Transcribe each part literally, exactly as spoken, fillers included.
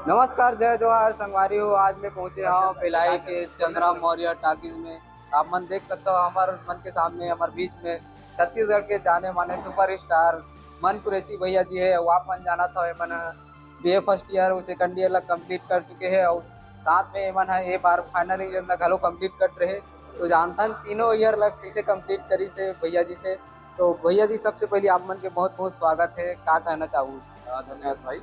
नमस्कार, जय जोहार संगवारी हो। आज मैं पहुंचे हूँ भिलाई के चंद्रा मौर्य टॉकीज में। आप मन देख सकते हो हमर मन के सामने, हमर बीच में छत्तीसगढ़ के जाने माने सुपरस्टार मन कुरैशी भैया जी हे। अउ आप मन जानत हो, एमन बीए फर्स्ट ईयर अउ सेकंड ईयर ला कंप्लीट कर चुके हे अउ साथ में एमन ह ए बार फाइनल ईयर ला घलो कंप्लीट कर रहे। तो जानथन तीनों ईयर ला कैसे कंप्लीट करिस हे भैया जी से। तो भैया जी, सबसे पहले आप मन के बहुत बहुत स्वागत है, का कहना चाहू? हाँ, धन्यवाद भाई।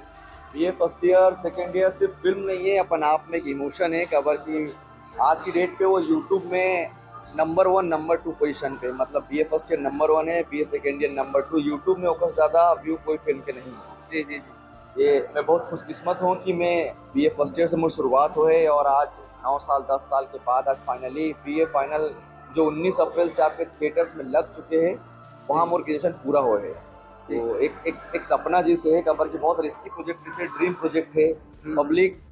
BA first year, second year सिर्फ फिल्म नहीं है, अपन आप में एक इमोशन है। काबर कि आज की डेट पे वो यूट्यूब में नंबर वन, नंबर टू पोजीशन पे, मतलब बीए फर्स्ट ईयर नंबर वन है, BA second year number two. YouTube में ओकर ज्यादा व्यू कोई फिल्म के नहीं है। जी जी जी। ये मैं बहुत खुशकिस्मत हूँ कि मैं बीए फर्स्ट ईयर से मोर शुरुआत हुए और आज नौ साल, दस साल के बाद आज फाइनली बीए फाइनल जो उन्नीस अप्रैल से आपके थिएटर्स में लग चुके हैं, वहाँ मोर ग्रेजुएशन पूरा हुआ है। तो एक एक एक सपना जैसे है, काबर कि बहुत रिस्की प्रोजेक्ट थे, ड्रीम प्रोजेक्ट है। पब्लिक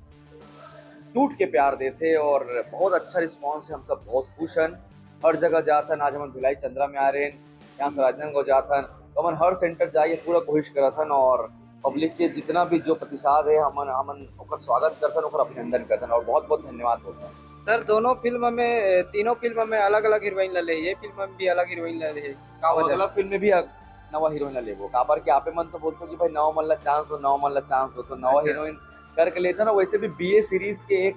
टूट के प्यार देथे और बहुत अच्छा रिस्पॉन्स है। हम सब बहुत खुश हन। हर जगह जाथन, आज हमन भिलाई चंद्रा में आ रहे हैं, यहाँ से राजनांदगांव जाथन, तो हमन हर सेंटर जाए के पूरा कोशिश करत हन और पब्लिक के जितना भी जो प्रतिसाद है, हमन हमन ओकर स्वागत करथन, ओकर अभिनंदन करथन और बहुत बहुत धन्यवाद बोलथन। सर, दोनों फिल्म में, तीनों फिल्म में अलग अलग हीरोइन ला ले, ये फिल्म में भी अलग हीरोइन ला ले, का और वजह? अगला फिल्म में भी अग- नवा हीरोइन ला लेबो, काबर कि आपे मन तो बोलथो कि भाई नवा मन ला चांस दो, नवा मन ला चांस दो, तो नवा अच्छा। हीरोइन करके लेथन ना। वैसे भी बीए सीरीज के एक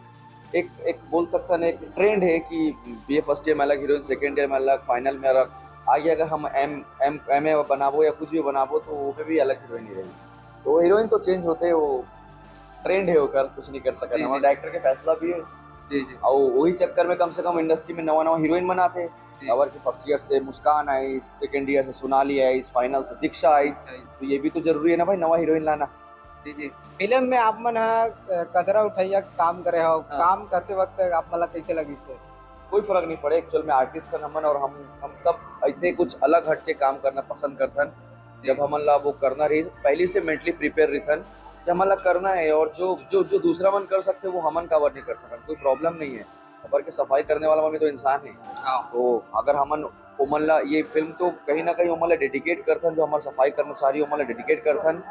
एक एक बोल सकथन, एक ट्रेंड है कि बीए फर्स्ट ईयर में अलग हीरोइन, सेकंड ईयर में अलग, फाइनल में अलग। आगे अगर हम एम एम एमए बनाबो या कुछ भी बनाबो, तो वो पे भी अलग हीरोइन ही रहेगी। तो वो हीरोइन तो चेंज होते हैं, वो ट्रेंड है, ओकर कुछ नहीं कर सकते। जी, हमारे जी। डायरेक्टर के फैसला भी है। जी जी। और वही चक्कर में कम से कम इंडस्ट्री में नवा नवा हीरोइन बनाते। काबर कि फर्स्ट ईयर से मुस्कान आई, सेकंड ईयर से सोनाली आई, फाइनल से दीक्षा आई, अच्छा, इस- तो ये भी तो जरूरी है ना भाई, नवा हीरोइन लाना। जी जी। फिल्म में आप मन ह कचरा उठैया काम करे हो, हाँ। काम करते वक्त आप मन ला कैसे लगिस हे? कोई फर्क नहीं पड़े, एक्चुअल में आर्टिस्ट हन हमन और हम हम सब ऐसे कुछ अलग हट के काम करना पसंद करथन। जब हमन ला वो करना रही, पहले से मेंटली प्रिपेयर रहिथन कि हमन ला करना है और जो जो जो दूसरा मन कर सकते वो हमन काबर नहीं कर सकन, कोई प्रॉब्लम नहीं है। काबर के सफाई करने वाला मन भी तो इंसान है। हाँ। तो अगर हमन ओमन ला ये फिल्म तो कहीं ना कहीं ओमन ला डेडिकेट करथन, जो हमारे सफाई कर्मचारी ओमन ला डेडिकेट करथन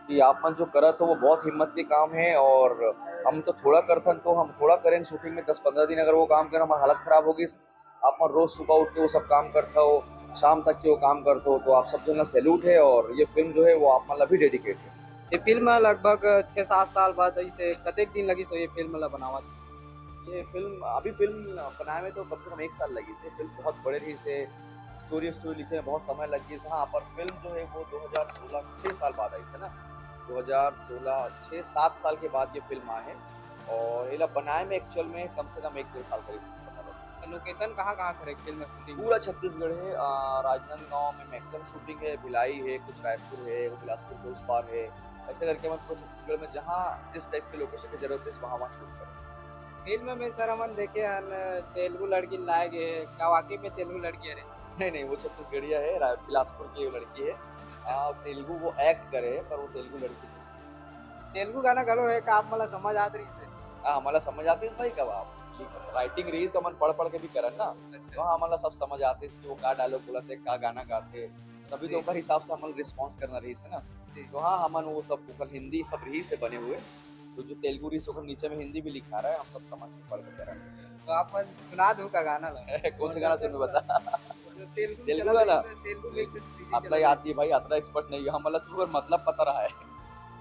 कि आप मन जो करत हो वो बहुत हिम्मत के काम है और हम तो थोड़ा करथन, तो हम थोड़ा करें शूटिंग में दस पंद्रह दिन अगर वो काम करें, हमारी हालत खराब होगी। आप मन रोज सुबह उठ के वो सब काम करता हो, शाम तक के वो काम करते हो, तो आप सब जन सैल्यूट है और ये फिल्म जो है वो आप मन ला भी डेडिकेट है। ये फिल्म लगभग छः सात साल बाद ऐसे कतेक दिन लगिस हो ये फिल्म ला बनावत? ये फिल्म, अभी फिल्म बनाए में तो कम से कम एक साल लगी से, फिल्म बहुत बड़े रही से, स्टोरी स्टोरी लिखे में बहुत समय लग गई से। हाँ, पर फिल्म जो है वो दो हज़ार सोलह, छः साल बाद आई से ना, दो हज़ार सोलह, छः सात साल के बाद ये फिल्म आए है और एला बनाए में एक्चुअल में कम से कम एक डेढ़ साल करीब समय लगा। अच्छा, लोकेशन कहाँ कहाँ करे फिल्म शूटिंग? पूरा छत्तीसगढ़ है। आ, राजनांदगांव में मैक्सिमम शूटिंग है, भिलाई है, कुछ रायपुर है, बिलासपुर के उस पार है। ऐसे करके हम पूरे छत्तीसगढ़ में जहाँ जिस टाइप के लोकेशन की जरूरत है, वहाँ वहाँ शूट करें। फिल्म में सर हमन देखे हन तेलुगु लड़की लाए गए हे, का वाकई में तेलुगु लड़की हरे? नहीं नहीं, वो छत्तीसगढ़िया है, रा- बिलासपुर की वो लड़की है। आ, तेलुगु वो एक्ट करे है, पर वो तेलुगु लड़की नहीं। तेलुगु गाना घलो है का, आप मन ला समझ आत रही से? हाँ, हमन ला समझ आते भाई, कब आप राइटिंग रही तो हमन पढ़ पढ़ के भी करन ना, अच्छा। तो हाँ, हमन ला सब समझ आते कि वो का डायलॉग बोलत है, का गाना गाते, तभी तो जी। ओकर हिसाब से हमन रिस्पॉन्स करना रही से ना। जी। तो हाँ, हमन वो सब ओकर हिंदी सब रही से बने हुए, तो जो तेलुगु रही से ओकर नीचे में हिंदी भी लिखा रहा है, हम सब समझ से पढ़ के करन। तो आप मन सुना दो का गाना ला। कौन से गाना सुनबे बता? जो तेलुगु तेलुगु चला गाना? रही है, तेलुगु mix से चीजें अतला चला याद रही नहीं भाई, अतला एक्सपर्ट नहीं है, हमन ला सिर्फ मतलब पता रहा है,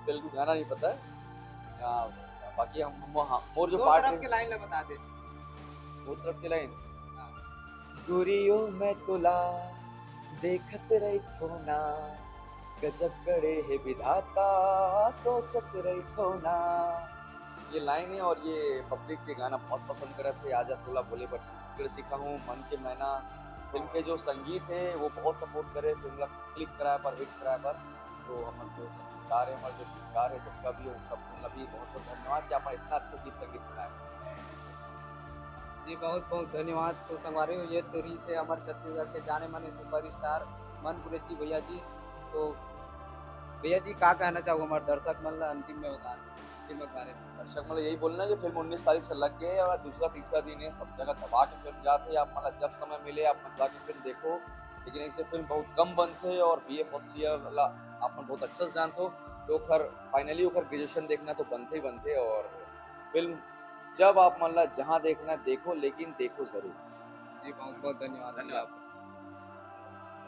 तेलुगु गाना नहीं पता है। आ, बाकी हम, हम हाँ, मोर है। जो दो पार्ट तरफ है के लाइन ला बता दे। वो तरफ के लाइन। हाँ। गोरियो मैं तोला देखत रही थो ना, गजब गढ़े है विधाता सोचत रही थो ना। ये लाइन है और ये पब्लिक के गाना बहुत पसंद करत है। आजा तोला बोले बर छत्तीसगढ़ सीखा हूँ, मन के मैना, फिल्म के जो संगीत है वो बहुत सपोर्ट करे, फिल्म ला क्लिक कराए पर, हिट कराए पर। तो हमर जो संगीतकार है, हमर जो गीतकार है, जब कभी उन सब उन ला भी बहुत बहुत धन्यवाद कि आप इतना अच्छा गीत संगीत बनाए। जी, बहुत बहुत धन्यवाद। तो संगवारी हो, ये तो रही से हमर छत्तीसगढ़ के जाने माने सुपरस्टार मन कुरैशी भैया जी। तो भैया जी, का कहना चाहू हमर दर्शक मन ला अंतिम में बता फिल्म के बारे में? दर्शक मन ला यही बोलना कि फिल्म उन्नीस तारीख से लग गए है और आज दूसरा तीसरा दिन है, सब जगह दबा के फिल्म जात है। आप मन ला जब समय मिले आप मन जाके फिल्म देखो, लेकिन ऐसे फिल्म बहुत कम बनते हैं और बीए फर्स्ट ईयर ला आप मन बहुत अच्छा से जानते हो। तो ओखर, finally ओखर graduation देखना तो बनथे ही बनथे। और फिल्म जब आप मन ला जहाँ देखना देखो, लेकिन देखो जरूर। जी, बहुत बहुत धन्यवाद। धन्यवाद।